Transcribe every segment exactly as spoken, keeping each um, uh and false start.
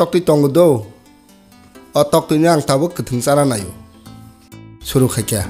Toktwi tongo do. O toktwino ang tabuk kwthwng chana naio. Suru khaikha.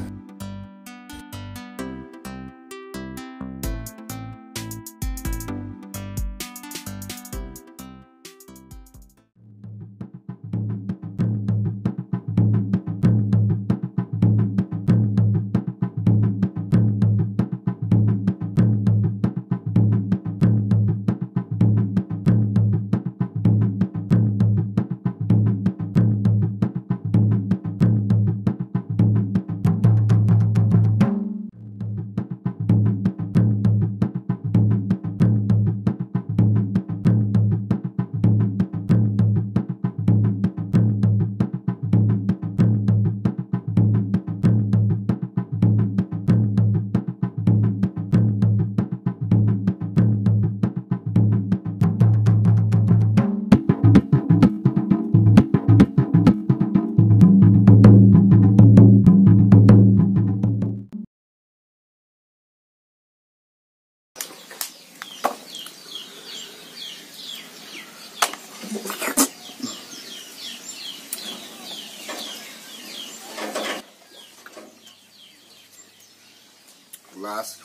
Last.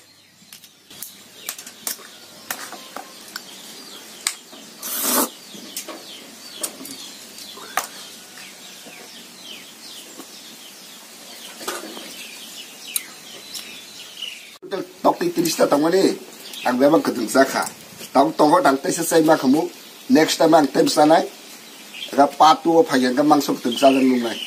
Toktwi tris ta tongmani, ang bebak kwthwng chakha. Tang tongo, tang teisa chai ma khamu. Next time ang tei bwchanai. Ega part two o phai hwnkhe mangso kwthwng chajak nungnai.